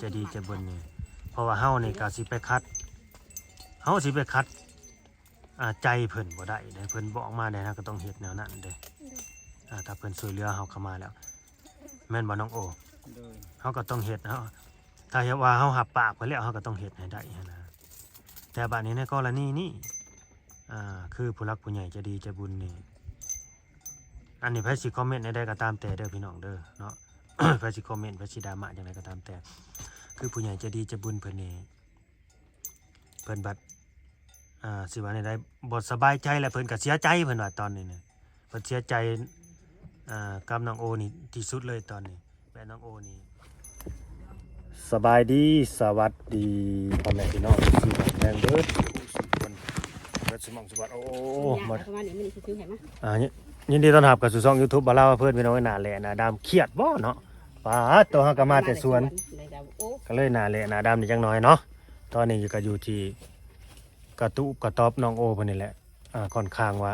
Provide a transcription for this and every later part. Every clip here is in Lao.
ໃຈດີໃຈບຸນນີ້ ເພາະວ່າເຮົານີ້ກໍຊິໄປຂັດ ເຮົາຊິໄປຂັດ ອ່າ ໃຈເພິ່ນບໍ່ໄດ້ເດ້ ເພິ່ນບອກມາແນວໃດ ເຮົາກໍຕ້ອງເຮັດແນວນັ້ນເດ້. ອ່າ ຖ້າເພິ່ນຊ່ວຍເຫຼືອເຮົາເຂົ້າມາແລ້ວ ແມ່ນບໍ່ນ້ອງໂອ? ໂດຍ ເຮົາກໍຕ້ອງເຮັດ ເຮົາ ຖ້າເຮັດວ່າເຮົາຮັບປາກໄປແລ້ວ ເຮົາກໍຕ້ອງເຮັດໃຫ້ໄດ້ຫັ້ນນະ. ແຕ່ບາດນີ້ໃນກໍລະນີນີ້ ອ່າ ຄືຜູ້ຫຼັກຜູ້ໃຫຍ່ໃຈດີໃຈບຸນນີ້ ອັນນີ້ໃຜຊິຄອມເມັນແນວໃດກໍຕາມແຕ່ເດີພີ່ນ້ອງເດີເນາະ ໃຜຊິຄອມເມັນ ໃຜຊິດຣາມາຈັ່ງໃດກໍຕາມແຕ່ ຄືຜູ້ໃຫຍ່ໃຈດີໃຈບຸນເພິ່ນນີ້ ເພິ່ນບັດ ອ່າ ຊິວ່າແນວໃດ ບໍ່ສະບາຍໃຈ ແລະເພິ່ນກໍເສຍໃຈ ເພິ່ນວ່າຕອນນີ້ນະ ເພິ່ນເສຍໃຈ ອ່າ ກັບນ້ອງໂອນີ້ທີ່ສຸດເລີຍຕອນນີ້ ແບບນ້ອງໂອນີ້. ສະບາຍດີ ສະຫວັດດີພໍ່ແມ່ພີ່ນ້ອງທີ່ຮັກແພງເບິດທຸກຄົນ ເບິດສະໝອງສະບອດ. ໂອ້ ມາ ອ່າ ຍິນ ຍິນດີຕ້ອນຮັບເຂົ້າສູ່ຊ່ອງຢູທູບບ່າວລາວພາເພີນ ພີ່ນ້ອງເອີຍ. ໜ້າແຫຼ້ໜ້າດຳ ຄຽດບໍ່ເນາະ? ປາດໂຕ ເຮົາກໍມາແຕ່ສວນ ກໍເລີຍໜ້າແຫຼ້ໜ້າດຳນິດຈັກໜ້ອຍເນາະ. ຕອນນີ້ກໍຢູ່ທີ່ກະຕູບກະຕອບນ້ອງໂອເພິ່ນນີ້ແຫຼະ ອ່າ ຂ້ອນຂ້າງວ່າ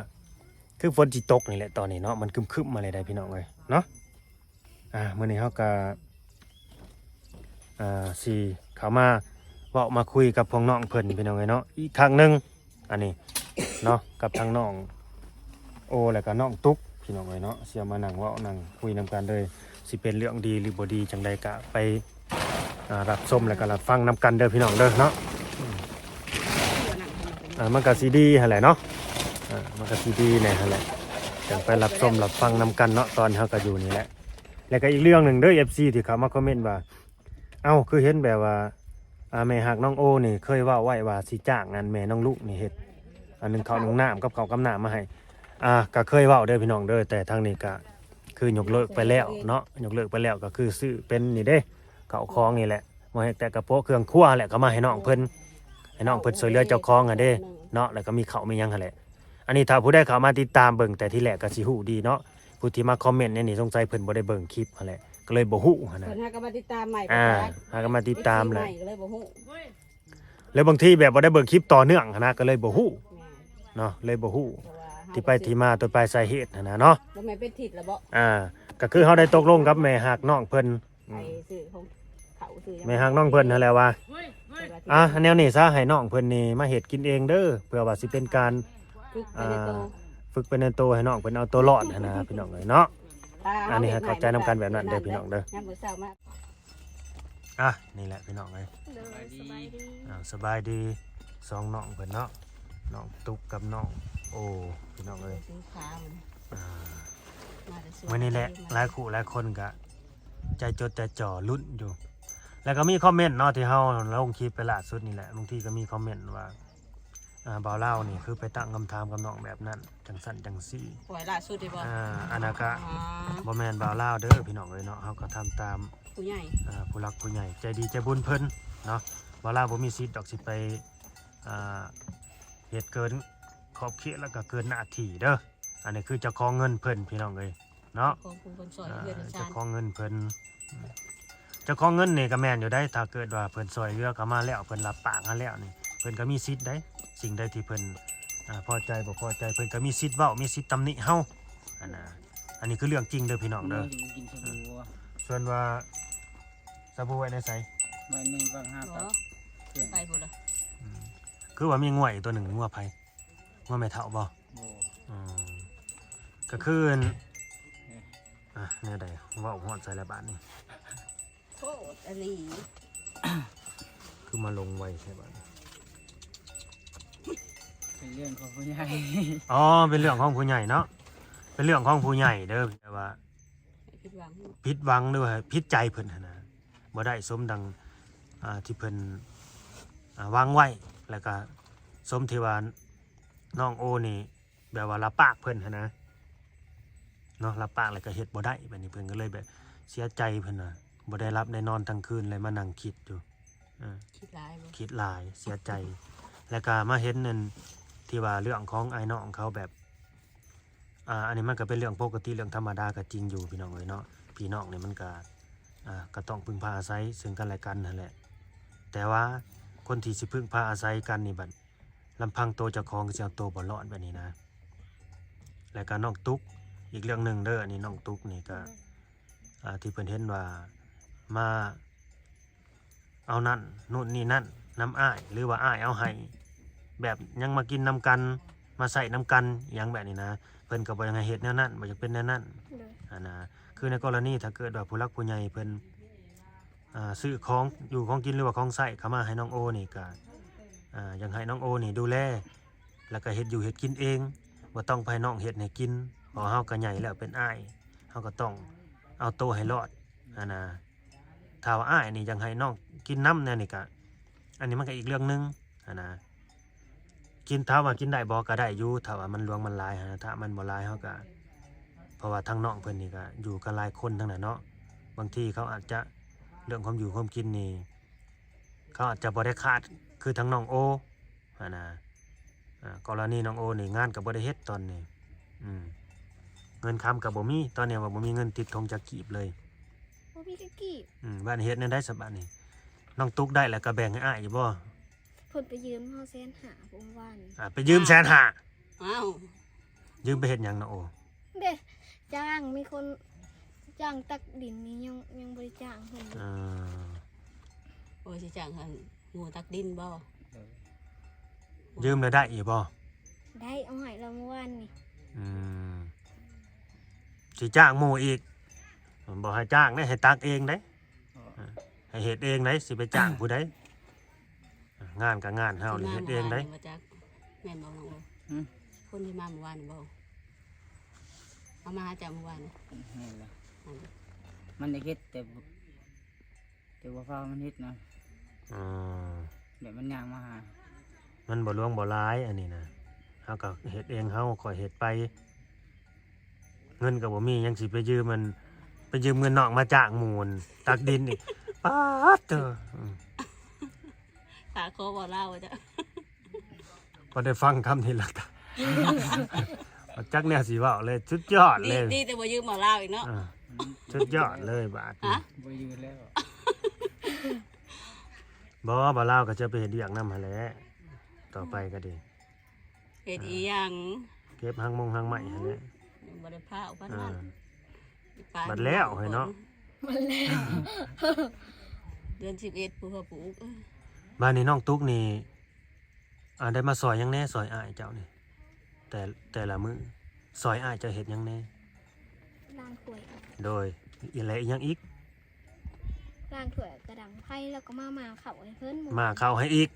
ຄືຝົນຊິຕົກນີ້ແຫຼະຕອນນີ້ເນາະ ມັນຄຶມໆມາເລີຍໄດ໋ພີ່ນ້ອງເອີຍເນາະ. ອ່າ ມື້ນີ້ເຮົາກໍ ອ່າ ຊິເຂົ້າມາເວົ້າມາຄຸຍກັບພວກນ້ອງເພິ່ນພີ່ນ້ອງເອີຍເນາະ ອີກຄັ້ງໜຶ່ງ ອັນນີ້ເນາະ ກັບທາງນ້ອງໂອ ແລ້ວກໍນ້ອງຕຸກພີ່ນ້ອງເອີຍເນາະ ຊິເອົາມານັ່ງເວົ້ານັ່ງຄຸຍນຳກັນເລີຍ ຊິເປັນເລື່ອງດີຫຼືບໍ່ດີຈັ່ງໃດກະໄປ ອ່າ ຮັບຊົມແລ້ວກໍຮັບຟັງນຳກັນເດີພີ່ນ້ອງເດີເນາະ. ອ່າ ມັນກໍຊິດີຫັ້ນແຫຼະເນາະ ອ່າ ມັນກໍຊິດີແດ່ຫັ້ນແຫຼະ ຈັ່ງໄປຮັບຊົມຮັບຟັງນຳກັນເນາະ ຕອນເຮົາກໍຢູ່ນີ້ແຫຼະ. ແລ້ວກໍອີກເລື່ອງໜຶ່ງເດີ ເອັຟຊີ ທີ່ເຂົ້າມາຄອມເມັນວ່າ ເອົ້າ ຄືເຫັນແບບວ່າ ອ່າ ແມ່ຮັກນ້ອງໂອນີ້ເຄີຍເວົ້າໄວ້ວ່າຊິຈ້າງອັນແມ່ນ້ອງລຸກນີ້ເຮັດ ອັນໜຶ່ງເຂົ້າໜຶ່ງນ້ຳກັບເຂົ້າກັບນ້ຳມາໃຫ້ ອ່າ ກໍເຄີຍເວົ້າເດີພີ່ນ້ອງເດີ ແຕ່ທາງນີ້ກໍຄືຍົກເລີກໄປແລ້ວເນາະ ຍົກເລີກໄປແລ້ວ ກໍຄືຊື້ເປັນນີ້ເດ້ ເຂົ້າຂອງນີ້ແຫຼະ ບໍ່ເຮັດແຕ່ກະໂປະເຄື່ອງຄົວແຫຼະ ກໍມາໃຫ້ນ້ອງເພິ່ນ ໃຫ້ນ້ອງເພິ່ນຊ່ວຍເຫຼືອເຈົ້າຂອງຫັ້ນເດ້ເນາະ ແລ້ວກໍມີເຂົ້າມີຫຍັງຫັ້ນແຫຼະ. ອັນນີ້ຖ້າຜູ້ໃດເຂົ້າມາຕິດຕາມເບິ່ງແຕ່ທີແລກກໍຊິຮູ້ດີເນາະ ຜູ້ທີ່ມາຄອມເມັນໃນນີ້ສົງໄສເພິ່ນບໍ່ໄດ້ເບິ່ງຄລິບຫັ້ນແຫຼະ ກໍເລີຍບໍ່ຮູ້ຫັ້ນນະ. ເພິ່ນຫາກໍມາຕິດຕາມໃໝ່ ອ່າ ກໍຫຼາຍ ຫາກໍມາຕິດຕາມແຫຼະ ກໍເລີຍບໍ່ຮູ້ ຫຼືບາງທີແບບບໍ່ໄດ້ເບິ່ງຄລິບຕໍ່ເນື່ອງຫັ້ນນະ ກໍເລີຍບໍ່ຮູ້ ແມ່ນ ເນາະ ເລີຍບໍ່ຮູ້ ເພາະວ່າເຮົາ ທີ່ໄປທີ່ມາ ຕົ້ນປາຍສາເຫດຫັ້ນນະເນາະ ບໍ່ແມ່ນເປັນທິດລະບໍ? ອ່າ ກໍຄືເຮົາໄດ້ຕົກລົງກັບແມ່ຮັກນ້ອງເພິ່ນ ໄປຊື້ຂອງເຂົ້າຊື້ຫຍັງ ແມ່ຮັກນ້ອງເພິ່ນຫັ້ນແຫຼະວ່າ ອ່າ ແນວນີ້ຊະ ໃຫ້ນ້ອງເພິ່ນນີ້ມາເຮັດກິນເອງເດີ ເພື່ອວ່າຊິເປັນການ ຝຶກໄປໃນໂຕ ອ່າ ຝຶກໄປໃນໂຕ ໃຫ້ນ້ອງເພິ່ນເອົາໂຕລອດຫັ້ນນະ ພີ່ນ້ອງເອີຍເນາະ. ອ່າ ອັນນີ້ໃຫ້ເຂົ້າໃຈນຳກັນແບບນັ້ນເດີພີ່ນ້ອງເດີ ຍາມມື້ເຊົ້າມາ ອ່ະ ນີ້ແຫຼະພີ່ນ້ອງເອີຍ ໂດຍ ສະບາຍດີ ສະບາຍດີ ອ່າ ສະບາຍດີ ສອງນ້ອງເພິ່ນເນາະ ນ້ອງຕຸກກັບນ້ອງໂອ ພີ່ນ້ອງເອີຍ ອ່າ ມື້ນີ້ແຫຼະ ຫຼາຍຄູ່ຫຼາຍຄົນກະໃຈຈົດໃຈຈ່ອ ລຸ້ນຢູ່ ແລ້ວກໍມີຄອມເມັນເນາະ ທີ່ເຮົາລົງຄລິບໄປລ່າສຸດນີ້ແຫຼະ ບາງທີກໍມີຄອມເມັນວ່າ ອ່າ ບ່າວລາວນີ້ຄືໄປຕັ້ງຄຳຖາມກັບນ້ອງແບບນັ້ນ ຈັ່ງຊັ້ນຈັ່ງຊີ້ ຂ້ອຍລ່າສຸດນີ້ບໍ? ອ່າ ອັນນັ້ນກະ ອໍ ບໍ່ແມ່ນບ່າວລາວເດີພີ່ນ້ອງເອີຍເນາະ ເຮົາກໍທຳຕາມຜູ້ໃຫຍ່ ອ່າ ຜູ້ຫຼັກຜູ້ໃຫຍ່ໃຈດີໃຈບຸນເພິ່ນເນາະ ບ່າວລາວບໍ່ມີສິດດອກຊິໄປ ອ່າ ເຮັດເກີນຂອບເຂດ ແລ້ວກໍເກີນໜ້າທີ່ເດີ ອັນນີ້ຄືເຈົ້າຂອງເງິນເພິ່ນພີ່ນ້ອງເອີຍ ເນາະ ຂອງຜູ້ເພິ່ນຊ່ອຍເຮືອນຊ່ານ ເຈົ້າຂອງເງິນເພິ່ນ ເຈົ້າຂອງເງິນນີ້ກໍແມ່ນຢູ່ໄດ໋ ຖ້າເກີດວ່າເພິ່ນຊ່ອຍເຫຼືອເຂົ້າມາແລ້ວ ເພິ່ນຮັບປາກເຮົາແລ້ວນີ້ ເພິ່ນກໍມີສິດໄດ໋ ສິ່ງໃດທີ່ເພິ່ນ ອ່າ ພໍໃຈບໍ່ພໍໃຈ ເພິ່ນກໍມີສິດເວົ້າ ມີສິດຕຳໜິເຮົາ ອັນນະ ອັນນີ້ຄືເລື່ອງຈິງເດີພີ່ນ້ອງເດີ ກິນຊາບູ ສ່ວນວ່າຊາບູໄວ້ໃນໃສ? ໄວ້ໃນວັງຫາ ບໍ່ ຕັກເຄື່ອງ ໄປພຸ້ນລະ ອືມ ຄືວ່າມີງົວອີກຕົວໜຶ່ງ ງົວໃຜ? ງົວແມ່ເຖົ້າບໍ່? ບໍ່ ອືມ ກໍຄື ອ່ະ ແນວໃດ ເວົ້າຮອດໃສລະບາດນີ້ ໂພດອີ່ຫຼີ ຄືມາລົງໄວແທ້ບາດນີ້ ເປັນເລື່ອງຂອງຜູ້ໃຫຍ່ ອໍ ເປັນເລື່ອງຂອງຜູ້ໃຫຍ່ເນາະ ເປັນເລື່ອງຂອງຜູ້ໃຫຍ່ເດີແຕ່ວ່າ ຜິດຫວັງ ຜິດຫວັງ ຫຼືວ່າຜິດໃຈເພິ່ນຫັ້ນນະ ບໍ່ໄດ້ສົມດັ່ງ ອ່າ ທີ່ເພິ່ນ ອ່າ ຫວັງໄວ້ ແລ້ວກະສົມທີ່ວ່ານ້ອງໂອນີ້ ແບບວ່າຮັບປາກເພິ່ນຫັ້ນນະ ເນາະ ຮັບປາກແລ້ວກໍເຮັດບໍ່ໄດ້ ບາດນີ້ເພິ່ນກໍເລີຍແບບເສຍໃຈ ເພິ່ນວ່າບໍ່ໄດ້ຫຼັບໄດ້ນອນທັງຄືນ ເລີຍມານັ່ງຄິດຢູ່ ເອີ ຄິດຫຼາຍບໍ່? ຄິດຫຼາຍ ເສຍໃຈ ແລ້ວກໍມາເຫັນອັນທີ່ວ່າເລື່ອງຂອງອ້າຍນ້ອງເຂົາແບບ ອ່າ ອັນນີ້ມັນກໍເປັນເລື່ອງປົກກະຕິ ເລື່ອງທຳມະດາກໍຈິງຢູ່ ພີ່ນ້ອງເອີຍເນາະ ພີ່ນ້ອງນີ້ມັນກໍ ອ່າ ກໍຕ້ອງເພິ່ງພາອາໄສເຊິ່ງກັນແລະກັນຫັ້ນແຫຼະ ແຕ່ວ່າຄົນທີ່ຊິເພິ່ງພາອາໄສກັນນີ້ ບັດ ລຳພັງໂຕເຈົ້າຂອງກໍຊິເອົາໂຕບໍ່ລອດແບບນີ້ນະ ແລ້ວກໍນ້ອງຕຸກ ອີກເລື່ອງໜຶ່ງເດີ ອັນນີ້ນ້ອງຕຸກນີ້ກໍ ອ່າ ທີ່ເພິ່ນເຫັນວ່າມາ ເອົານັ້ນ ໂນ່ນນີ້ນັ້ນນຳອ້າຍ ຫຼືວ່າອ້າຍເອົາໃຫ້ ແບບຍັງມາກິນນຳກັນ ມາໃຊ້ນຳກັນ ອີ່ຫຍັງແບບນີ້ນະ. ເພິ່ນກໍບໍ່ຢາກໃຫ້ເຮັດແນວນັ້ນ ບໍ່ຢາກເປັນແນວນັ້ນ ໂດຍ ຫັ້ນນະ. ຄືໃນກໍລະນີຖ້າເກີດວ່າຜູ້ຫຼັກຜູ້ໃຫຍ່ເພິ່ນ ອ່າ ຊື້ຂອງຢູ່ຂອງກິນ ຫຼືວ່າຂອງໃຊ້ເຂົ້າມາໃຫ້ນ້ອງໂອນີ້ ກໍ ອ່າ ຢາກໃຫ້ນ້ອງໂອນີ້ດູແລ ແລ້ວກໍເຮັດຢູ່ເຮັດກິນເອງ ບໍ່ຕ້ອງໃຫ້ນ້ອງເຮັດໃຫ້ກິນ ເພາະເຮົາກໍໃຫຍ່ແລ້ວ ເປັນອ້າຍ ເຮົາກໍຕ້ອງເອົາໂຕໃຫ້ລອດຫັ້ນນະ. ຖ້າວ່າອ້າຍນີ້ຢາກໃຫ້ນ້ອງກິນນຳແນວນີ້ກະ ອັນນີ້ມັນກະອີກເລື່ອງໜຶ່ງຫັ້ນນະ. ກິນ ຖາມວ່າກິນໄດ້ບໍ່ ກະໄດ້ຢູ່ ຖ້າວ່າມັນຫຼວງມັນຫຼາຍຫັ້ນນະ. ຖ້າມັນບໍ່ຫຼາຍເຮົາກະ ເພາະວ່າທາງນ້ອງເພິ່ນນີ້ກະຢູ່ກັນຫຼາຍຄົນທັງນັ້ນເນາະ ບາງທີເຂົາອາດຈະ ເລື່ອງຄວາມຢູ່ຄວາມກິນນີ້ ເຂົາອາດຈະບໍ່ໄດ້ຂາດຄືທາງນ້ອງໂອຫັ້ນນະ. ອ່າ ກໍລະນີນ້ອງໂອນີ້ງານກໍບໍ່ໄດ້ເຮັດຕອນນີ້ ອືມ ເງິນຄຳກໍບໍ່ມີ ຕອນນີ້ວ່າບໍ່ມີເງິນຕິດຖົງຈັກກີບເລີຍ ບໍ່ມີຈັກກີບ. ອືມ ບາດນີ້ເຮັດແນວໃດຊະບາດນີ້ ນ້ອງຕຸກໄດ້ແລ້ວກໍແບ່ງໃຫ້ອ້າຍຢູ່ບໍ່? ເພິ່ນໄປຢືມເຮົາແສນຫ້າ ເມື່ອວານນີ້ ອ່າ ໄປຢືມແສນຫ້າ ອ້າວ ຢືມໄປເຮັດຫຍັງນ້ອງໂອ? ເດ້ ຈ້າງ ມີຄົນຈ້າງຕັກດິນນີ້ ຍັງ ຍັງບໍ່ໄດ້ຈ້າງເພິ່ນຢູ່. ອ່າ ໂອ້ຍ ຊິຈ້າງໃຫ້ໝູ່ຕັກດິນບໍ່? ເອີ ຢືມແລ້ວໄດ້ອີກບໍ່? ໄດ້ ເອົາໃຫ້ລາວເມື່ອວານນີ້. ອືມ ຊິຈ້າງໝູ່ອີກ ບໍ່ໃຫ້ຈ້າງເດ້ ໃຫ້ຕັກເອງເດ້ ໃຫ້ເຮັດເອງເດ້ ຊິໄປຈ້າງຜູ້ໃດ? ງານກໍງານເຮົານີ້ເຮັດເອງໄດ໋. ແມ່ນບໍ່ນ້ອງໂອ? ຫືມ? ຄົນທີ່ມາມື້ວານນີ້ບໍ່? ເອົາມາຫາເຈົ້າມື້ວານນີ້? ແມ່ນແລ້ວ ອັນນີ້ ມັນຢາກເຮັດ ແຕ່ ແຕ່ບໍ່ພາມັນເຮັດນະ. ອໍ ແບບມັນຍ່າງມາຫາ ມັນບໍ່ຫຼວງບໍ່ຫຼາຍອັນນີ້ນະ ເຮົາກໍເຮັດເອງເຮົາ ຂ້ອຍເຮັດໄປ. ເງິນກໍບໍ່ມີ ຍັງຊິໄປຢືມ ມັນ ໄປຢືມເງິນນ້ອງມາຈ້າງໝູ່ຕັກດິນອີກ ປາດເທີ. ອືມ ຖ້າຂໍເວົ້າລາວວ່າຈະ ພໍໄດ້ຟັງຄຳນີ້ລະກະ ບໍ່ຈັກແນວຊິເວົ້າເລີຍ ສຸດຍອດເລີຍ. ດີ ດີແຕ່ບໍ່ຢືມເວົ້າລາວອີກເນາະ. ອ່າ ສຸດຍອດເລີຍບາດນີ້ ບໍ່ຢືມແລ້ວ. ບໍ່ ເວົ້າລາວກໍຈະໄປເຮັດວຽກນຳຫັ້ນແຫຼະ ຕໍ່ໄປກໍດີ. ເຮັດອີ່ຫຍັງ? ເກັບຮັກມົງຮັກໄມ້ຫັ້ນແຫຼະ ຍັງບໍ່ໄດ້ພ້າວປານນັ້ນ. ອ່າ ບັດແລ້ວໃຫ້ເນາະ ບັດແລ້ວ ເດືອນສິບເອັດ ປູກເຂົາປູກ. ບາດນີ້ນ້ອງຕຸກນີ້ ອ່າ ໄດ້ມາຊ່ອຍຫຍັງແດ່? ຊ່ອຍອ້າຍເຈົ້ານີ້ ແຕ່ ແຕ່ລະມື້ ຊ່ອຍອ້າຍເຈົ້າເຮັດຫຍັງແດ່? ລ້າງຖ້ວຍ. ໂດຍ ອີ ແລະ ອີຫຍັງອີກ? ລ້າງຖ້ວຍ ກະດັງໄຟ ແລ້ວກໍມາໝ່າເຂົ້າໃຫ້ເພິ່ນ ໝ່າເຂົ້າໃຫ້ອີກ.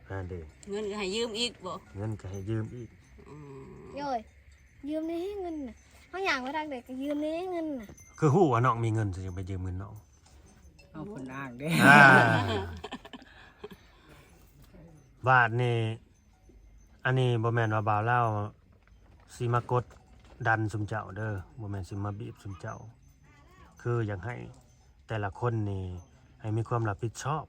ນັ້ນເດ້ ເງິນກໍໃຫ້ຢືມອີກບໍ? ເງິນກໍໃຫ້ຢືມອີກ. ອືມ ໂດຍ ຢືມແດ່ເງິນນະ ເຮົາຍ່າງໄປທາງໃດກໍຢືມແດ່ເງິນນະ. ຄືຮູ້ວ່ານ້ອງມີເງິນ ຊິໄປຢືມເງິນນ້ອງ? ເອົາຄົນອ້າງເດ້. ອ່າ ບາດນີ້ ອັນນີ້ບໍ່ແມ່ນວ່າບ່າວລາວຊິມາກົດດັນຊຸມເຈົ້າເດີ ບໍ່ແມ່ນຊິມາບີບຊຸມເຈົ້າ ຄືຢາກໃຫ້ແຕ່ລະຄົນນີ້ໃຫ້ມີຄວາມຮັບຜິດຊອບ.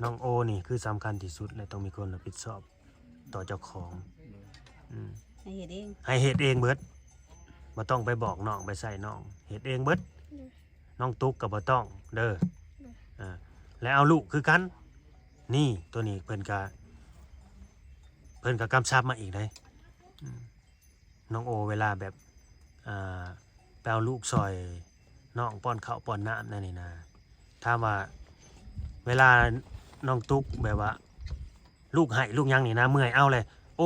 ນ້ອງໂອນີ້ຄືສຳຄັນທີ່ສຸດ ແລະ ຕ້ອງມີຄວາມຮັບຜິດຊອບຕໍ່ເຈົ້າຂອງ. ອືມ ໃຫ້ເຮັດເອງ ໃຫ້ເຮັດເອງເບິດ ບໍ່ຕ້ອງໄປບອກນ້ອງ ໄປໃສ່ນ້ອງ ເຮັດເອງເບິດ. ນ້ອງຕຸກກໍບໍ່ຕ້ອງເດີ. ອ່າ ແລະ ເອົາລູກຄືກັນ. ນີ້ ໂຕນີ້ເພິ່ນກະ ເພິ່ນກະກຳຊັບມາອີກເດ້. ອືມ ນ້ອງໂອເວລາແບບ ອ່າ ໄປເອົາລູກຊ່ອຍນ້ອງປ້ອນເຂົ້າປ້ອນນ້ຳນັ້ນນີ້ນະ ຖາມວ່າເວລານ້ອງຕຸກແບບວ່າ ລູກໄຫ້ລູກຫຍັງນີ້ນະ ເມື່ອຍເອົາແຫຼະ ໂອ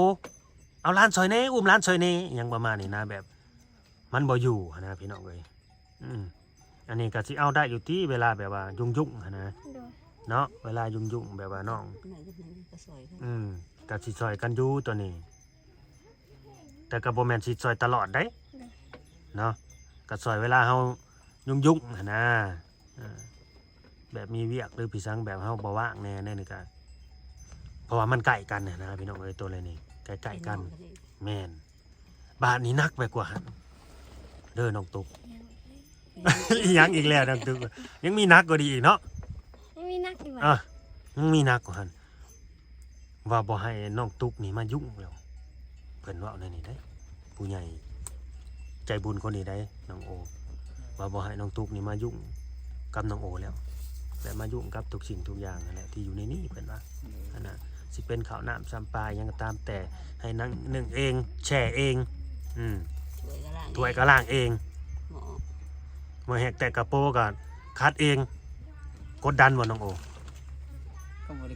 ເອົາຫຼານຊ່ອຍແດ່ ອຸ້ມຫຼານຊ່ອຍແດ່ ຫຍັງປະມານນີ້ນະ ແບບມັນບໍ່ຢູ່ຫັ້ນນະ ພີ່ນ້ອງເອີຍ. ອືມ ອັນນີ້ກໍຊິເອົາໄດ້ຢູ່ຕິ ເວລາແບບວ່າຫຍຸ້ງໆ ຫັ້ນນະ ໂດຍ ເນາະ ເວລາຫຍຸ້ງໆ ແບບວ່ານ້ອງ ອືມ ກໍຊິຊ່ອຍກັນຢູ່ຕົວນີ້ ແຕ່ກໍບໍ່ແມ່ນຊິຊ່ອຍຕະຫຼອດເດ້ ໂດຍ ເນາະ ກໍຊ່ອຍເວລາເຮົາຫຍຸ້ງໆ ຫັ້ນນະ ເອີ ແບບມີວຽກ ຫຼື ພິສັງ ແບບເຮົາບໍ່ວ່າງແດ່ ແນວນີ້ກະ ເພາະວ່າມັນໃກ້ກັນນະ ພີ່ນ້ອງເອີຍ ໂຕເລນີ້ໃກ້ໆກັນ. ແມ່ນ ບາດນີ້ໜັກໄປກວ່າຫັ້ນເດີນ້ອງຕຸກ. ອີຫຍັງອີກແລ້ວນ້ອງຕຸກ? ຍັງມີໜັກກວ່ານີ້ອີກເນາະ? ຍັງມີໜັກອີກຫວາ? ອ່ະ ຍັງມີໜັກກວ່າຫັ້ນ. ວ່າບໍ່ໃຫ້ນ້ອງຕຸກນີ້ມາຫຍຸ້ງແລ້ວ ເພິ່ນເວົ້າແນວນີ້ເດ້ ຜູ້ໃຫຍ່ໃຈບຸນຄົນນີ້ເດ້ ນ້ອງໂອ ວ່າບໍ່ໃຫ້ນ້ອງຕຸກນີ້ມາຫຍຸ້ງກັບນ້ອງໂອແລ້ວ ແລະ ມາຫຍຸ້ງກັບທຸກສິ່ງທຸກຢ່າງຫັ້ນແຫຼະ ທີ່ຢູ່ໃນນີ້ ເພິ່ນວ່າ ອືມ ຫັ້ນນະ ຊິເປັນເຂົ້ານ້ຳຊຳປາຫຍັງກໍຕາມແຕ່ ໃຫ້ນັ່ງ ໜຶ້ງເອງ ແຊ່ເອງ ອືມ ຖ້ວຍກໍລ້າງເອງ ຖ້ວຍກໍລ້າງເອງ ໝໍ້ ໝໍ້ແຮກແຕກກະໂປກໍຂັດເອງ. ກົດດັນບໍ່ນ້ອງໂອ?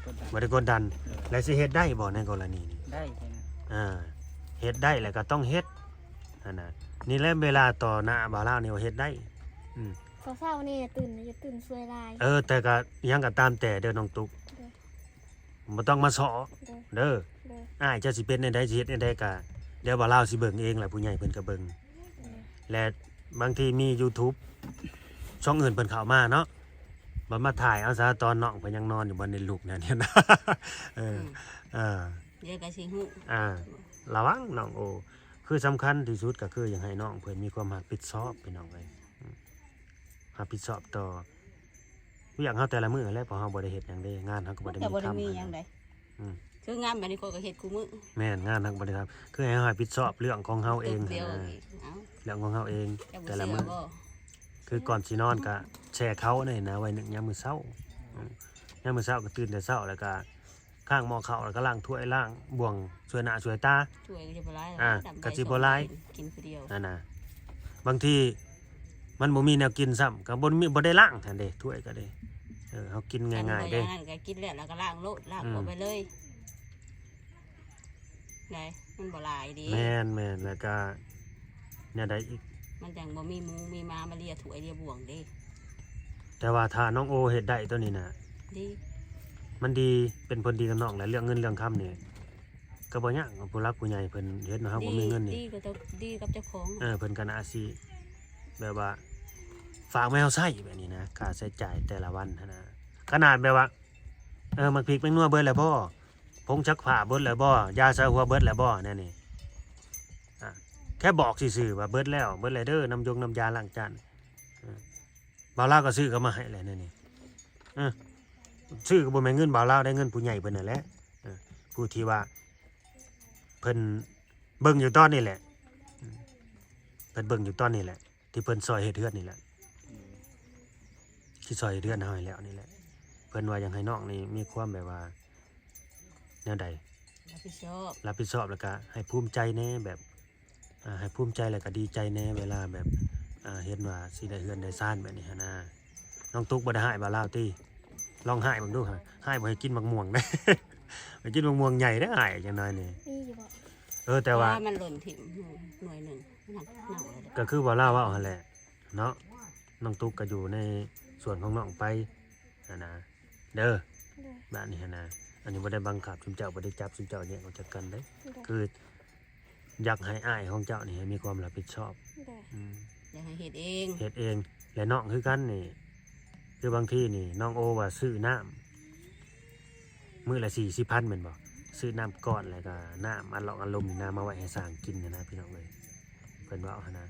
ບໍ່ໄດ້ກົດດັນ ແລະຊິເຮັດໄດ້ບໍ່ໃນກໍລະນີນີ້? ໄດ້ ອ່າ ເຮັດໄດ້ແລ້ວກໍຕ້ອງເຮັດຫັ້ນນະ. ນີ້ແຫຼະເວລາຕໍ່ໜ້າບ່າວລາວນີ້ວ່າເຮັດໄດ້. ອືມ ເຊົ້າໆນີ້ຕື່ນ ຢ່າຕື່ນສວຍຫຼາຍ. ເອີ ແຕ່ກໍຫຍັງກໍຕາມແຕ່ເດີນ້ອງຕຸກ ໂດຍ ບໍ່ຕ້ອງມາເຊາະ ໂດຍ ເດີ. ໂດຍ ອ້າຍເຈົ້າຊິເປັນແນວໃດ ຊິເຮັດແນວໃດ ກໍດຽວບ່າວລາວຊິເບິ່ງເອງແຫຼະ ຜູ້ໃຫຍ່ເພິ່ນກໍເບິ່ງ. ໂດຍ ແລະບາງທີມີ YouTube ຊ່ອງອື່ນເພິ່ນເຂົ້າມາເນາະ ບັດມາຖ່າຍເອົາຊະ ຕອນນ້ອງເພິ່ນຍັງນອນຢູ່ ບໍ່ໄດ້ລຸກນັ້ນ. ເອີ ອືມ ເອີ ດຽວກໍຊິຮູ້ ອ່າ ລະວັງນ້ອງໂອ ຄືສຳຄັນທີ່ສຸດກໍຄືຢາກໃຫ້ນ້ອງເພິ່ນມີຄວາມຮັບຜິດຊອບ ພີ່ນ້ອງເອີຍ. ອືມ ຮັບຜິດຊອບຕໍ່ວຽກເຮົາແຕ່ລະມື້ແຫຼະ ເພາະເຮົາບໍ່ໄດ້ເຮັດຫຍັງເດ້ ງານເຮົາກໍບໍ່ໄດ້ມີ ກໍບໍ່ໄດ້ມີຫຍັງໃດ. ອືມ ຄືງານບາດນີ້ຂ້ອຍກໍເຮັດຄູ່ມື້. ແມ່ນ ງານເຮົາກໍບໍ່ໄດ້ທຳ ຄືໃຫ້ເຮົາຮັບຜິດຊອບເລື່ອງຂອງເຮົາເອງຫັ້ນນະ ເລື່ອງຂອງເຮົາເອງແຕ່ລະມື້. ຄືກ່ອນຊິນອນກໍແຊ່ເຂົ້ານີ້ນະ ໄວ້ໜຶ້ງຍາມມື້ເຊົ້າ. ອືມ ຍາມມື້ເຊົ້າກໍຕື່ນແຕ່ເຊົ້າ ແລ້ວກໍ ຂ້າງໝໍ້ເຂົ້າ ແລ້ວກໍລ້າງຖ້ວຍລ້າງບ່ວງ ຊ່ວຍໜ້າຊ່ວຍຕາ. ຖ້ວຍກໍຊິບໍ່ຫຼາຍ ອ່າ ກໍຊິບໍ່ຫຼາຍ ກິນຜູ້ດຽວຫັ້ນນະ. ບາງທີມັນບໍ່ມີແນວກິນຊ້ຳ ກໍບໍ່ມີ ບໍ່ໄດ້ລ້າງຫັ້ນເດ້ ຖ້ວຍກໍເດ້. ເອີ ເຮົາກິນງ່າຍໆເດ້ ອັນນັ້ນກໍກິນແລ້ວ ແລ້ວກໍລ້າງໂລດ ລ້າງ ອືມ ອອກໄປເລີຍ ໄດ້ ມັນບໍ່ຫຼາຍເດ້. ແມ່ນໆ ແລ້ວກໍ ແນວໃດອີກ? ມັນຈັ່ງບໍ່ມີໝູມີໝາມາເລຍຖ້ວຍເລຍບ່ວງເດ້. ແຕ່ວ່າຖ້ານ້ອງໂອເຮັດໄດ້ໂຕນີ້ນະ ດີ ມັນດີ ເປັນຜົນດີກັບນ້ອງແຫຼະ. ເລື່ອງເງິນເລື່ອງຄຳນີ້ກໍບໍ່ຍາກ ຜູ້ຫຼັກຜູ້ໃຫຍ່ເພິ່ນເຮັດເນາະ ເຮົາບໍ່ມີເງິນນີ້ ດີ ດີກັບເຈົ້າ ດີກັບເຈົ້າຂອງ. ເອີ ເພິ່ນກໍໜ້າຊິແບບວ່າຝາກມາໃຫ້ເຮົາໃຊ້ແບບນີ້ນະ ຄ່າໃຊ້ຈ່າຍແຕ່ລະວັນຫັ້ນນະ. ຂະໜາດແບບວ່າ ເອີ ໝາກພິກແປ້ງນົວເບິດແລ້ວບໍ່? ຜົງຊັກຜ້າເບິດແລ້ວບໍ່? ຢາສະຫົວເບິດແລ້ວບໍ່? ແນວນີ້ ອ່າ ແຄ່ບອກຊື່ໆວ່າເບິດແລ້ວ ເບິດແລ້ວເດີ ນ້ຳຢົງນ້ຳຢາລ້າງຈານ. ເອີ ບ່າວລາວກໍຊື້ເຂົ້າມາໃຫ້ແຫຼະແນວນີ້. ເອີ ຊື້ກໍບໍ່ແມ່ນເງິນບ່າວລາວໄດ໋ ເງິນຜູ້ໃຫຍ່ເພິ່ນນັ້ນແຫຼະ. ເອີ ຜູ້ທີ່ວ່າເພິ່ນເບິ່ງຢູ່ຕອນນີ້ແຫຼະ ເພິ່ນເບິ່ງຢູ່ຕອນນີ້ແຫຼະ ທີ່ເພິ່ນຊ່ອຍເຮັດເຮືອນນີ້ແຫຼະ ອືມ ທີ່ຊ່ອຍເຮັດເຮືອນເຮົາໃຫ້ແລ້ວນີ້ແຫຼະ. ເພິ່ນວ່າຢາກໃຫ້ນ້ອງນີ້ມີຄວາມແບບວ່າ ແນວໃດ ຮັບຜິດຊອບ ຮັບຜິດຊອບ ແລ້ວກະໃຫ້ພູມໃຈແດ່ ແບບ ອ່າ ໃຫ້ພູມໃຈ ແລ້ວກະດີໃຈແດ່ ເວລາແບບ ອ່າ ເຫັນວ່າຊິໄດ້ເຮືອນໄດ້ຊານແບບນີ້ຫັ້ນນະ. ນ້ອງຕຸກບໍ່ໄດ້ຮ້າຍບ່າວລາວຕິ? ລອງຮ້າຍເບິ່ງດູຫາ ຮ້າຍບໍ່ໃຫ້ກິນໝາກມ່ວງເດ້ ໄປກິນໝາກມ່ວງໃຫຍ່ເດ້ ອ້າຍ ຈັ່ງໜ້ອຍນີ້ ມີຢູ່ບໍ່? ເອີ ແຕ່ວ່າ ແຕ່ວ່າມັນຫຼົ່ນຖິ້ມໜ່ວຍໜຶ່ງ ມັນເນົ່າແລ້ວເດ້. ກໍຄືບ່າວລາວເວົ້າຫັ້ນແຫຼະເນາະ ນ້ອງຕຸກກໍຢູ່ໃນສວນຂອງນ້ອງໄປຫັ້ນນະ ເດີ ໂດຍ ບາດນີ້ຫັ້ນນະ. ອັນນີ້ບໍ່ໄດ້ບັງຄັບຊຸມເຈົ້າ ບໍ່ໄດ້ຈັບຊຸມເຈົ້າແຍກອອກຈາກກັນເດ້ ໂດຍ ຄື ຢາກໃຫ້ອ້າຍຂອງເຈົ້ານີ້ໃຫ້ມີຄວາມຮັບຜິດຊອບ ໂດຍ ອືມ ຢາກໃຫ້ເຮັດເອງ ເຮັດເອງ. ແລະນ້ອງຄືກັນນີ້ ຄືບາງທີນີ້ນ້ອງໂອວ່າຊື້ນ້ຳມື້ລະສີ່ສິບພັນແມ່ນບໍ່? ຊື້ນ້ຳກ້ອນ ແລ້ວກໍນ້ຳອັດລອກອັດລົມນີ້ນະ ມາໄວ້ໃຫ້ຊ້າງກິນຫັ້ນນະ ພີ່ນ້ອງເອີຍ. ເພິ່ນເວົ້າຫັ້ນນະ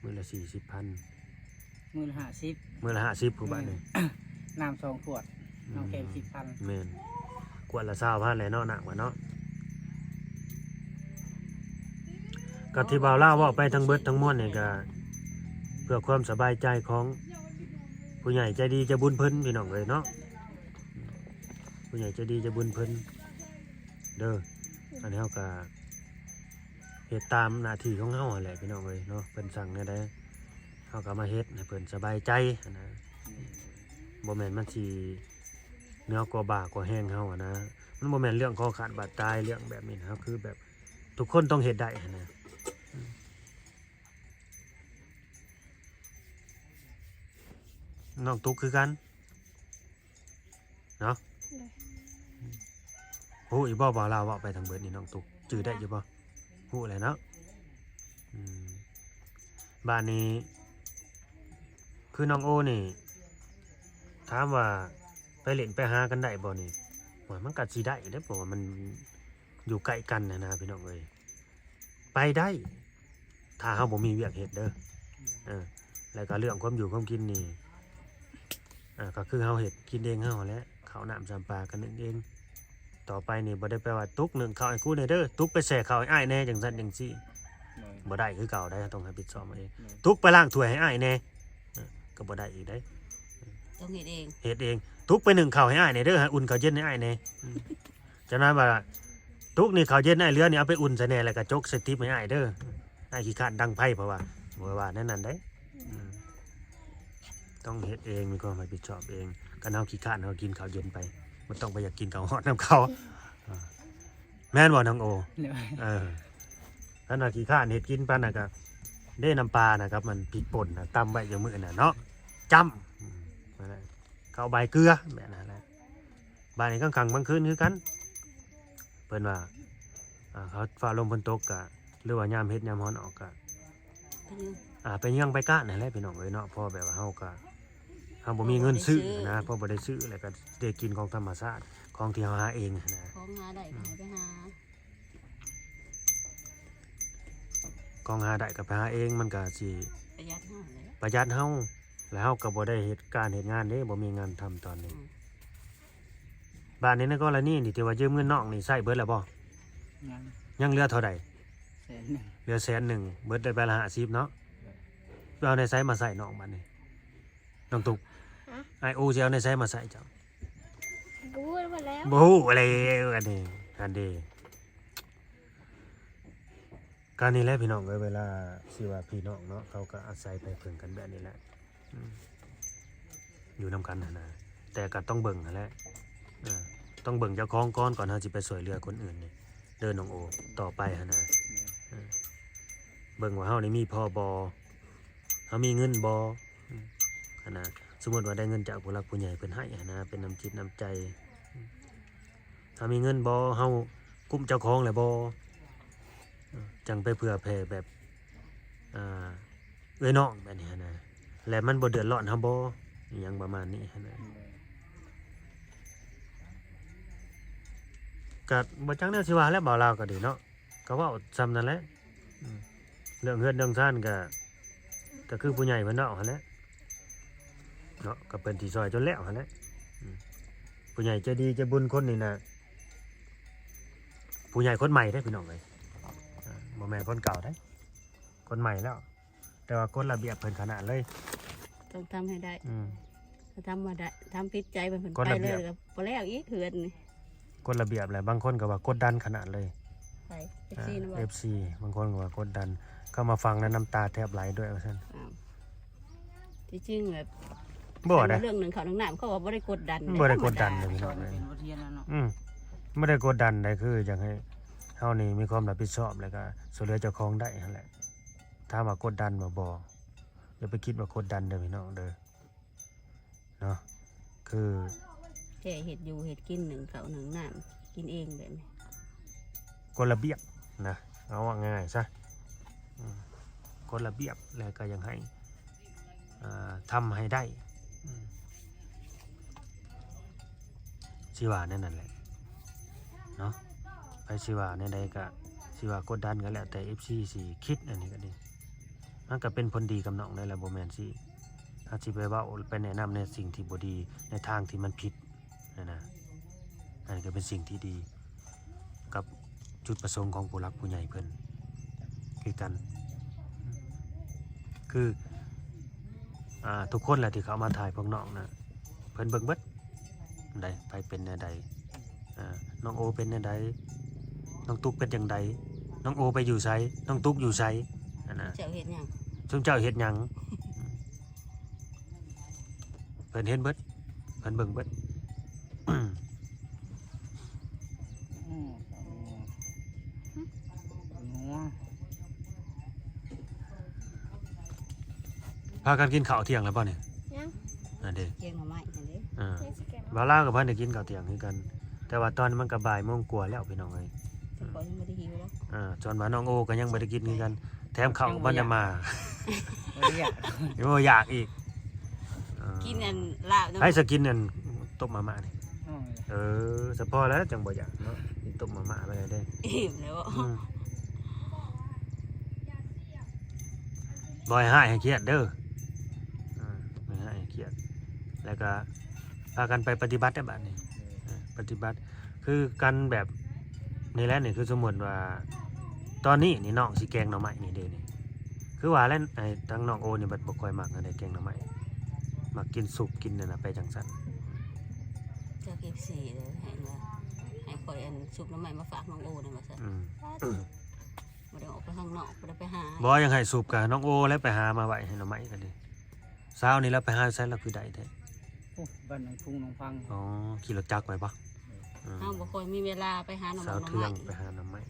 ມື້ລະສີ່ສິບພັນ ມື້ລະຫ້າສິບ ມື້ລະຫ້າສິບ ຜູ້ບາດນີ້ ອືມ ນ້ຳສອງຂວດ ອືມ ນ້ຳແຂງສິບພັນ ແມ່ນ ຂວດລະຊາວພັນແຫຼະເນາະ ນ້ຳວ່າເນາະ. ກໍທີ່ບ່າວລາວເວົ້າໄປທັງເບິດທັງມວນນີ້ ກໍເພື່ອຄວາມສະບາຍໃຈຂອງຜູ້ໃຫຍ່ໃຈດີໃຈບຸນເພິ່ນ ພີ່ນ້ອງເອີຍເນາະ ຜູ້ໃຫຍ່ໃຈດີໃຈບຸນເພິ່ນເດີ. ອັນນີ້ເຮົາກໍ ເຮັດຕາມໜ້າທີ່ຂອງເຮົາຫັ້ນແຫຼະ ພີ່ນ້ອງເອີຍເນາະ ເພິ່ນສັ່ງແນວໃດ ເຮົາກໍມາເຮັດໃຫ້ເພິ່ນສະບາຍໃຈຫັ້ນນະ. ບໍ່ແມ່ນມັນຊິເໜືອກວ່າບ່າກວ່າແຮງເຮົາຫັ້ນນະ ມັນບໍ່ແມ່ນເລື່ອງຄໍຂາດບາດຕາຍ ເລື່ອງແບບນີ້ນະ. ເຮົາຄືແບບທຸກຄົນຕ້ອງເຮັດໄດ້ຫັ້ນນະ. ນ້ອງຕຸກຄືກັນ ເນາະ ໂດຍ ຮູ້ອີກບໍ່ວ່າລາວເວົ້າໄປທັງເບິດນີ້ ນ້ອງຕຸກຈື່ໄດ້ຢູ່ບໍ່? ຮູ້ແຫຼະເນາະ ອືມ ບາດນີ້ຄືນ້ອງໂອນີ້ ຖາມວ່າໄປຫຼິ້ນໄປຫາກັນໄດ້ບໍ່ນີ້? ໂອ້ຍ ມັນກໍຊິໄດ້ເດ້ ເພາະວ່າມັນຢູ່ໃກ້ກັນຫັ້ນນະ ພີ່ນ້ອງເອີຍ. ໄປໄດ້ ຖ້າເຮົາບໍ່ມີວຽກເຮັດເດີ ເອີ ແລ້ວກໍເລື່ອງຄວາມຢູ່ຄວາມກິນນີ້ ເອີ ກໍຄືເຮົາເຮັດກິນເອງເຮົາແຫຼະ ເຂົ້ານ້ຳຊຳປາກໍໜຶ້ງເອງ. ຕໍ່ໄປນີ້ບໍ່ໄດ້ແປວ່າ ຕຸກໜຶ້ງເຂົ້າໃຫ້ກູແດ່ເດີ ຕຸກໄປແຊ່ເຂົ້າໃຫ້ອ້າຍແດ່ ຈັ່ງຊັ້ນຈັ່ງຊີ້ ໂດຍ ບໍ່ໄດ້ຄືເກົ່າໃດ໋ ເຮົາຕ້ອງຮັບຜິດຊອບເອົາເອງ ໂດຍ ຕຸກໄປລ້າງຖ້ວຍໃຫ້ອ້າຍແດ່ ເອີ ກໍບໍ່ໄດ້ອີກໃດ໋ ຕ້ອງເຮັດເອງ ເຮັດເອງ. ຕຸກໄປໜຶ້ງເຂົ້າໃຫ້ອ້າຍແດ່ເດີ ຫາອຸ່ນເຂົ້າເຢັນໃຫ້ອ້າຍແດ່ ອືມ ຈັ່ງນັ້ນວ່າ ຕຸກນີ້ເຂົ້າເຢັນອ້າຍເຫຼືອນີ້ ເອົາໄປອຸ່ນໃສ່ແດ່ ແລ້ວກໍຈົກໃສ່ຕິບໃຫ້ອ້າຍເດີ ອ້າຍຂີ້ຄ້ານດັງໄຟ ເພາະວ່າ ບໍ່ວ່າແນວນັ້ນໃດ໋ ອືມ ຕ້ອງເຮັດເອງ ມີຄວາມຮັບຜິດຊອບເອງ. ຄັນເຮົາຂີ້ຄ້ານ ເຮົາກິນເຂົ້າເຢັນໄປ ບໍ່ຕ້ອງໄປຢາກກິນເຂົ້າຮອດນຳເຂົາ. ອ່າ ແມ່ນບໍ່ນ້ອງໂອ? ໂດຍ ເອີ ຄັນວ່າຂີ້ຄ້ານເຮັດກິນປານນັ້ນກະ ເດ້ ນ້ຳປານະ ກັບມັນພິກປົ່ນນະ ຕຳໄວ້ຢູ່ມື້ນັ້ນເນາະ ຈ້ຳ ອືມ ນັ້ນແຫຼະ ເຂົ້າບາຍເກືອ ແບບນັ້ນແຫຼະ. ບາດນີ້ກາງຄ່ຳກາງຄືນຄືກັນ ເພິ່ນວ່າ ອ່າ ເຂົາຟ້າລົມຝົນຕົກກະ ຫຼືວ່າຍາມເຮັດຍາມຮ້ອນອອກກະ ໄປເຍືອງ ອ່າ ໄປເຍືອງໄປການຫັ້ນແຫຼະພີ່ນ້ອງເອີຍເນາະ. ເພາະແບບວ່າເຮົາກະ ເຮົາບໍ່ມີເງິນຊື້ນະ ເພາະບໍ່ໄດ້ຊື້ ແລ້ວກະໄດ້ກິນຂອງທຳມະຊາດ ຂອງທີ່ເຮົາຫາເອງຫັ້ນນະ ຂອງຫາໄດ້ກະໃຫ້ໄປຫາ ຂອງຫາໄດ້ກະໄປຫາເອງ ມັນກະຊິປະຢັດເຮົາແຫຼະ ປະຢັດເຮົາ ແລ້ວເຮົາກະບໍ່ໄດ້ເຮັດການເຮັດງານເດ້ ບໍ່ມີງານທຳຕອນນີ້. ອືມ ບາດນີ້ໃນກໍລະນີນີ້ທີ່ວ່າຢືມເງິນນ້ອງນີ້ໃຊ້ເບິດແລ້ວບໍ່? ຍັງ ຍັງເຫຼືອເທົ່າໃດ? ແສນໜຶ່ງ ເຫຼືອແສນໜຶ່ງ ເບິດໄດ້ໃບລະຫ້າສິບເນາະ. ໂດຍ ເອົາໃນໃສມາໃຊ້ນ້ອງບາດນີ້ ນ້ອງຕຸກ? ຮະ? ອ້າຍໂອຊິເອົາໃນໃສມາໃຊ້ເຈົ້າ? ບໍ່ຮູ້ແລ້ວ ບໍ່ຮູ້ແລ້ວອັນນີ້ ອັນເດ ກະນີ້ແຫຼະພີ່ນ້ອງເອີຍ ເວລາຊິວ່າພີ່ນ້ອງເນາະ ເຂົາກະອາໄສໄປເພິ່ງກັນແບບນີ້ແຫຼະ ອືມ ຢູ່ນຳກັນຫັ້ນນະ ແຕ່ກະຕ້ອງເບິ່ງຫັ້ນແຫຼະ ເອີ ຕ້ອງເບິ່ງເຈົ້າຂອງກ່ອນ ກ່ອນເຮົາຊິໄປຊ່ວຍເຫຼືອຄົນອື່ນນີ້ເດີນ້ອງໂອ ຕໍ່ໄປຫັ້ນນະ ເອີ ເບິ່ງວ່າເຮົານີ້ມີພໍບໍ່ ເຮົາມີເງິນບໍ່ ອືມ ຫັ້ນນະ. ສົມມຸດວ່າໄດ້ເງິນຈາກຜູ້ຫຼັກຜູ້ໃຫຍ່ເພິ່ນໃຫ້ຫັ້ນນະ ເປັນນ້ຳຈິດນ້ຳໃຈ ເຮົາມີເງິນບໍ່ ເຮົາກຸ້ມເຈົ້າຂອງແລ້ວບໍ່ ຈັ່ງໄປເຜື່ອແຜ່ແບບ ອ່າ ເອື້ອຍນ້ອງແບບນີ້ຫັ້ນນະ ແລະມັນບໍ່ເດືອດຮ້ອນເຮົາບໍ່ ອີ່ຫຍັງປະມານນີ້ຫັ້ນນະ. ກະບໍ່ຈັກແນວຊິວ່າແຫຼະ ບ່າວລາວກະດີເນາະ ກະເວົ້າຊ່ຳນັ້ນແຫຼະ ອືມ ເລື່ອງເຮືອນເລື່ອງຊານກະ ກະຄືຜູ້ໃຫຍ່ເພິ່ນເວົ້າຫັ້ນແຫຼະເນາະ ກະເພິ່ນຊິຊ່ອຍຈົນແລ້ວຫັ້ນແຫຼະ ອືມ ຜູ້ໃຫຍ່ໃຈດີໃຈບຸນຄົນນີ້ນະ ຜູ້ໃຫຍ່ຄົນໃໝ່ເດ້ພີ່ນ້ອງເອີຍ ອ່າ ບໍ່ແມ່ນຄົນເກົ່າເດ້ ຄົນໃໝ່ແລ້ວ ແຕ່ວ່າກົດລະບຽບເພິ່ນຂະໜາດເລີຍ ຕ້ອງທຳໃຫ້ໄດ້ ອືມ ຖ້າທຳບໍ່ໄດ້ ທຳຜິດໃຈເພິ່ນ ກົດລະບຽບ ໄປເລີຍກະບໍ່ແລ້ວອີກເຮືອນນີ້ ກົດລະບຽບແຫຼະ ບາງຄົນກະວ່າກົດດັນຂະໜາດເລີຍ ໃຜ ເອັຟຊີ ນະບໍ່ ເອັຟຊີ ບາງຄົນກະວ່າກົດດັນ ເຂົ້າມາຟັງແລ້ວນ້ຳຕາແທບໄຫຼດ້ວຍວ່າຊັ້ນ ອ້າວ ທີ່ຈິງແບບ ບໍ່ໄດ້ ເລື່ອງໜຶ່ງເຂົ້າໜຶ່ງນ້ຳ ເຂົາວ່າບໍ່ໄດ້ກົດດັນ ບໍ່ໄດ້ກົດດັນເດ້ພີ່ນ້ອງເອີຍ ເປັນບົດຮຽນແລ້ວເນາະ ອືມ ບໍ່ໄດ້ກົດດັນໃດ ຄືຢາກໃຫ້ເຮົານີ້ມີຄວາມຮັບຜິດຊອບ ແລ້ວກະຊ່ວຍເຫຼືອເຈົ້າຂອງໄດ້ຫັ້ນແຫຼະ. ຖາມວ່າກົດດັນບໍ່? ບໍ່ ຢ່າໄປຄິດວ່າກົດດັນເດີພີ່ນ້ອງເດີ ເນາະ ຄືແຄ່ເຮັດຢູ່ເຮັດກິນ ໜຶ້ງເຂົ້າໜຶ້ງນ້ຳກິນເອງແບບນີ້ ກົດລະບຽບນະ ເອົາວ່າງ່າຍຊະ ອືມ ກົດລະບຽບ ແລ້ວກະຢາກໃຫ້ ອ່າ ທຳໃຫ້ໄດ້ ອືມ ຊິວ່າແນວນັ້ນແຫຼະເນາະ ໃຜຊິວ່າແນວໃດກະ ຊິວ່າກົດດັນກະແລ້ວແຕ່ ເອັຟຊີ ຊິຄິດ ອັນນີ້ກະດີ ມັນກະເປັນຜົນດີກັບນ້ອງໄດ້ລະ ບໍ່ແມ່ນຊິ ເຮົາຊິໄປເວົ້າໄປແນະນຳໃນສິ່ງທີ່ບໍ່ດີ ໃນທາງທີ່ມັນຜິດຫັ້ນນະ ອັນນີ້ກະເປັນສິ່ງທີ່ດີ ກັບຈຸດປະສົງຂອງຜູ້ຫຼັກຜູ້ໃຫຍ່ເພິ່ນຄືກັນ ຄື ອ່າ ທຸກຄົນແຫຼະທີ່ເຂົ້າມາຖ່າຍພວກນ້ອງນະ ເພິ່ນເບິ່ງເບິດໃດ ໃຜເປັນແນວໃດ ອ່າ ນ້ອງໂອເປັນແນວໃດ ນ້ອງຕຸກເປັນຈັ່ງໃດ ນ້ອງໂອໄປຢູ່ໃສ ນ້ອງຕຸກຢູ່ໃສ ຫັ້ນນະ ເຈົ້າເຮັດຫຍັງ ຊຸມເຈົ້າເຮັດຫຍັງ ເພິ່ນເຫັນເບິດ ເພິ່ນເບິ່ງເບິດ ອືມ ພາກັນກິນເຂົ້າທ່ຽງແລ້ວບໍ່ນີ້? ຍັງ ນັ້ນເດ້ ແກງໜໍ່ໄມ້ຫັ້ນເດ້ ອ່າ ບ່າວລາວກະພັນໄດ້ກິນເຂົ້າທ່ຽງຄືກັນ ແຕ່ວ່າຕອນນີ້ມັນກະບ່າຍໂມງກວ່າແລ້ວພີ່ນ້ອງເອີຍ ແຕ່ຂ້ອຍຍັງບໍ່ໄດ້ຫິວເນາະ ອ່າ ສ່ວນວ່ານ້ອງໂອກະຍັງບໍ່ໄດ້ກິນຄືກັນ ແຖມເຂົ້າ ຍັງບໍ່ ມັນຈະ ຢາກ ມາ ຍັງບໍ່ຢາກ ຍັງບໍ່ຢາກອີກ ອ່າ ກິນອັນລາບນຳ ໃຜສະກິນອັນຕົ້ມມາມ່ານີ້ ນ້ອງນີ້ແຫຼະ ເອີ ສະພໍແລ້ວຈັ່ງບໍ່ຢາກເນາະ ກິນຕົ້ມມາມ່າໄປເລີຍເດ້ ອີ່ມແລ້ວ ອືມ ບໍ່ໃຫ້ຮ້າຍໃຫ້ຄຽດເດີ ອ່າ ບໍ່ໃຫ້ຮ້າຍໃຫ້ຄຽດ ແລ້ວກະພາກັນໄປປະຕິບັດເດີບາດນີ້ ເອີ ປະຕິບັດ ຄືກັນແບບນີ້ແຫຼະ ນີ້ຄືສົມມຸດວ່າ ຕອນນີ້ນີ້ນ້ອງຊິແກງໜໍ່ໄມ້ນີ້ເດ້ນີ້ ຄືວ່າແຫຼະ ໄອ້ທາງນ້ອງໂອນີ້ບັດບໍ່ຄ່ອຍມັກອັນໃດແກງໜໍ່ໄມ້ ມັກກິນຊຸບກິນນັ້ນນະ ໄປຈັ່ງຊັ້ນ ຈາກ ເອັຟຊີ ເດີ ໃຫ້ມາ ໃຫ້ຂ້ອຍອັນຊຸບໜໍ່ໄມ້ມາຝາກນ້ອງໂອນຳວ່າຊັ້ນ ອືມ ບໍ່ໄດ້ອອກໄປຂ້າງນອກ ບໍ່ໄດ້ໄປຫາ ບໍ່ ຢາກໃຫ້ຊຸບກະນ້ອງໂອແຫຼະ ໄປຫາມາໄວ້ໃຫ້ໜໍ່ໄມ້ກະດີ ເຊົ້ານີ້ລາວໄປຫາໃສລາວຄືໄດ້ແທ້? ໂອ້ ບ້ານໜອງທຸງໜອງພັງ ອໍ ຂີ່ລົດຈັກໄປບໍ່? ເຮົາບໍ່ຄ່ອຍມີເວລາໄປຫາໜໍ່ ສາວເທືອງໄປຫາໜໍ່ໄມ້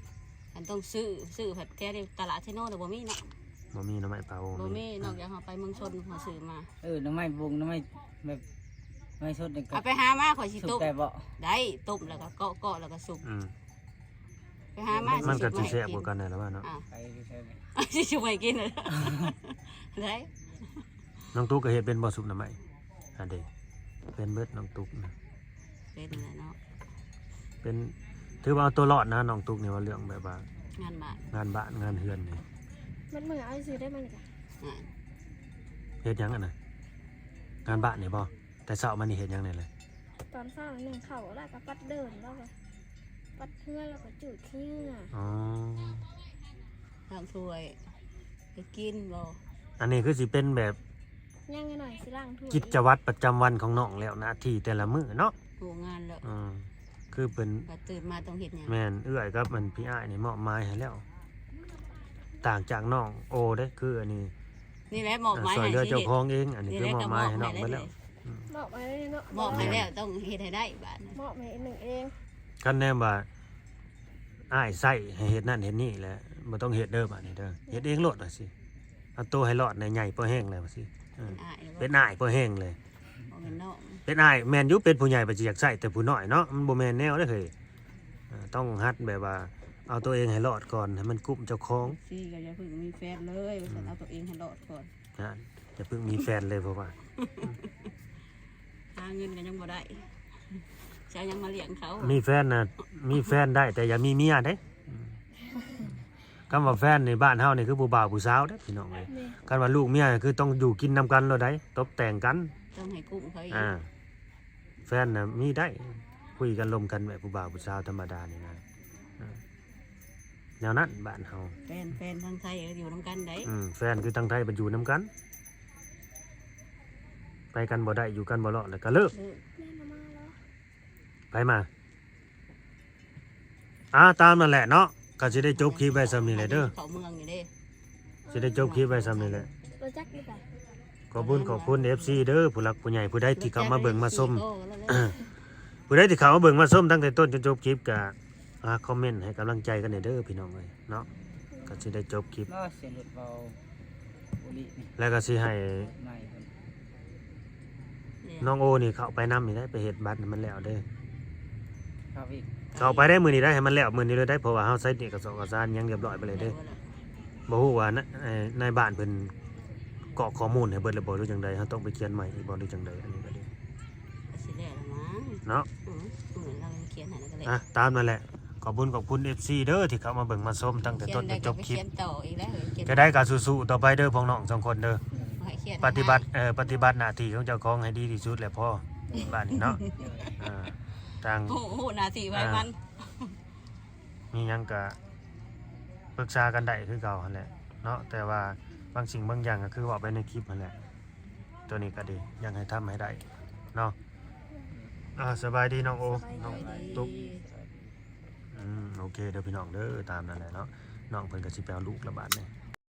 ອັນຕ້ອງຊື້ ຊື້ພັດແຖວນີ້ຕະຫຼາດເຊໂນນະບໍ່ມີເນາະ ບໍ່ມີໜໍ່ໄມ້ປ່າ ບໍ່ມີ ບໍ່ມີ ນອກຈາກເຮົາໄປເມືອງຊົນເຮົາຊື້ມາ ເອີ ໜໍ່ໄມ້ບົງ ໜໍ່ໄມ້ແບບ ໜໍ່ໄມ້ສົດນີ້ກໍ ເອົາໄປຫາມາ ຂ້ອຍຊິຕົ້ມ ໄດ້ບໍ່ ໄດ້ ຕົ້ມແລ້ວກໍເກາະ ເກາະແລ້ວກໍສຸບ ອືມ ໄປຫາມາ ມັນກໍຊິແຊບກວ່າກັນນັ້ນແຫຼະວ່າເນາະ ອ່າ ໄປຢູ່ໃສນີ້ ຊິຊຸບໃຫ້ກິນ ໄດ້ ນ້ອງຕຸກກໍເຮັດເປັນບໍ່ ຊຸບໜໍ່ໄມ້ ອັນເດ ເປັນເບິດນ້ອງຕຸກນະ ເປັນແຫຼະເນາະ ເປັນ ຖືວ່າເອົາຕົວລອດນະນ້ອງຕຸກນີ້ ວ່າເລື່ອງແບບວ່າງານບ້ານ ງານບ້ານງານເຮືອນນີ້ ມັນມື້ເອົາຊື່ໄດ້ມັນກະ ອ່າ ເຮັດຫຍັງອັນນະ ງານບ້ານນີ້ບໍ່ ແຕ່ເຊົ້າມານີ້ເຮັດຫຍັງແດ່ລະ ຕອນເຊົ້າໜຶ້ງເຂົ້າ ແລ້ວກໍປັດເດີ່ນ ແລ້ວກໍປັດເຮືອນ ແລ້ວກໍຈູດຂີ້ເຫຍື້ອ ອໍ ລ້າງຖ້ວຍ ໄປກິນບໍ່ ອັນນີ້ຄືຊິເປັນແບບ ຍັງໜ້ອຍຊິລ້າງຖ້ວຍ ກິດຈະວັດປະຈຳວັນຂອງນ້ອງແລ້ວ ໜ້າທີ່ແຕ່ລະມື້ເນາະ ໂຫ ງານແລ້ວ ອືມ ຄືເພິ່ນ ວ່າຕື່ນມາຕ້ອງເຮັດຫຍັງ ແມ່ນ ເອື້ອຍກັບອັນພີ່ອ້າຍນີ້ມອບໝາຍໃຫ້ແລ້ວ ຕ່າງຈາກນ້ອງໂອເດ້ ຄືອັນນີ້ ນີ້ແຫຼະມອບໝາຍໃຫ້ ຊ່ວຍເຫຼືອເຈົ້າຂອງເອງ ອັນນີ້ຄືມອບໝາຍໃຫ້ນ້ອງເບິດແລ້ວ ອືມ ມອບໃຫ້ເນາະ ມອບໃຫ້ແລ້ວ ຕ້ອງເຮັດໃຫ້ໄດ້ບາດນີ້ ມອບໃຫ້ໜຶ້ງເອງ ຄັນແນມວ່າອ້າຍໃຊ້ໃຫ້ເຮັດນັ້ນເຮັດນີ້ແຫຼະ ບໍ່ຕ້ອງເຮັດເດີບາດນີ້ເດີ ເຮັດເອງໂລດວ່າຊີ້ ເອົາໂຕໃຫ້ລອດແດ່ ໃຫຍ່ພໍແຮງແລ້ວວ່າຊີ້ ເອີ ເປັນອ້າຍ ເປັນອ້າຍພໍແຮງເລີຍ ບໍ່ແມ່ນນ້ອງ ເປັນອ້າຍແມ່ນຢູ່ ເປັນຜູ້ໃຫຍ່ໄປຊິຢາກໃຊ້ແຕ່ຜູ້ນ້ອຍເນາະ ມັນບໍ່ແມ່ນແນວເດ້ເຮີ້ຍ ເອີ ຕ້ອງຫັດແບບວ່າເອົາຕົວເອງໃຫ້ລອດກ່ອນ ໃຫ້ມັນກຸ້ມເຈົ້າຂອງ ຊີກໍຢ່າເພິ່ງມີແຟນເລີຍ ວ່າຊັ້ນ ເອົາຕົວເອງໃຫ້ລອດກ່ອນ ນັ້ນ ຢ່າເພິ່ງມີແຟນເລີຍ ເພາະວ່າ ຫາເງິນກໍຍັງບໍ່ໄດ້ ຊິເອົາຫຍັງມາລ້ຽງເຂົາ ມີແຟນນະ ມີແຟນໄດ້ ແຕ່ຢ່າມີເມຍເດ້ ອືມ ຄຳວ່າແຟນໃນບ້ານເຮົານີ້ຄືຜູ້ບ່າວຜູ້ສາວເດ້ພີ່ນ້ອງເອີຍ ແມ່ນ ຄັນວ່າລູກເມຍຄືຕ້ອງຢູ່ກິນນຳກັນໂລດໃດ໋ ຕົບແຕ່ງກັນ ຕ້ອງໃຫ້ກຸ້ມເຂົາອີກ ອ່າ ແຟນນະມີໄດ້ ຄຸຍກັນລົມກັນແບບຜູ້ບ່າວຜູ້ສາວທຳມະດານີ້ນະ ອ່າ ແນວນັ້ນບ້ານເຮົາ ແຟນ ແຟນທາງໄທກໍຢູ່ນຳກັນໄດ໋ ອືມ ແຟນຄືທາງໄທມັນຢູ່ນຳກັນ ໄປກັນບໍ່ໄດ້ ຢູ່ກັນບໍ່ລອດ ແລ້ວກໍເລີກ ເລີກ ໃຜມາ ອ່າ ຕາມນັ້ນແຫຼະເນາະ ກໍຊິໄດ້ຈົບຄລິບໄວ້ສ່ຳນີ້ແຫຼະເດີ ເຂົ້າເມືອງນີ້ເດ້ ຊິໄດ້ຈົບຄລິບໄວ້ສ່ຳນີ້ແຫຼະ ຮູ້ຈັກຢູ່ໃສ ຂອບຄຸນຂອບຄຸນເອັຟຊີເດີ ຜູ້ຫຼັກຜູ້ໃຫຍ່ ຜູ້ໃດທີ່ເຂົ້າມາເບິ່ງມາຊົມ ຜູ້ໃດທີ່ເຂົ້າມາເບິ່ງມາຊົມຕັ້ງແຕ່ຕົ້ນຈົນຈົບຄລິບ ກໍ ອ່າ ຄອມເມັນໃຫ້ກຳລັງໃຈກັນແດ່ເດີພີ່ນ້ອງເອີຍເນາະ ກໍຊິໄດ້ຈົບຄລິບ ເນາະ ສຽງລົດເບົາ ແລ້ວກໍຊິໃຫ້ ນ້ອງໂອນີ້ເຂົ້າໄປນຳນີ້ໄດ໋ ໄປເຮັດບັດໃຫ້ມັນແລ້ວເດີ ເຂົ້າໄປໄດ້ມື້ນີ້ໄດ໋ ໃຫ້ມັນແລ້ວມື້ນີ້ເລີຍໄດ໋ ເພາະວ່າເຮົາໃຊ້ເອກະສອນເອກະສານຫຍັງຮຽບຮ້ອຍໄປເລີຍເດີ ບໍ່ຮູ້ວ່ານາ ເອີ ນາຍບ້ານເພິ່ນກອກຂໍ້ມູນໃຫ້ເບິດແລ້ວບໍ່ ຫຼືຈັ່ງໃດ ເຮົາຕ້ອງໄປຂຽນໃໝ່ອີກບໍ່ ຫຼືຈັ່ງໃດ ອັນນີ້ກໍດີ ກໍຊິແລ້ວລະມັ້ງ ເນາະ ອືມ ເອີ ເຮົາຂຽນໃຫ້ແລ້ວກໍແລ້ວ ອ່ະ ຕາມນັ້ນແຫຼະ ຂອບຄຸນຂອບຄຸນເອັຟຊີເດີ ທີ່ເຂົ້າມາເບິ່ງມາຊົມຕັ້ງແຕ່ຕົ້ນຈົນຈົບຄລິບ ຈະໄດ້ກໍສູ້ໆຕໍ່ໄປເດີພວກນ້ອງສອງຄົນເດີ ປະຕິບັດ ເອີ ປະຕິບັດໜ້າທີ່ຂອງເຈົ້າຂອງໃຫ້ດີທີ່ສຸດແຫຼະພໍ ບາດນີ້ເນາະ ອ່າ ຕ່າງ ຮູ້ ຮູ້ໜ້າທີ່ໃຜມັນ ມີຫຍັງກະປຶກສາກັນໄດ້ຄືເກົ່າຫັ້ນແຫຼະເນາະ ແຕ່ວ່າບາງສິ່ງບາງຢ່າງກໍຄືເວົ້າໄປໃນຄລິບຫັ້ນແຫຼະ ໂຕນີ້ກໍດີ ຢາກໃຫ້ທຳໃຫ້ໄດ້ເນາະ ອ່າ ສະບາຍດີນ້ອງໂອ ສະບາຍດີ ນ້ອງຕຸກ ອືມ ໂອເຄເດີພີ່ນ້ອງເດີ ຕາມນັ້ນແຫຼະເນາະ ນ້ອງເພິ່ນກໍຊິໄປເອົາລູກລະບາດນີ້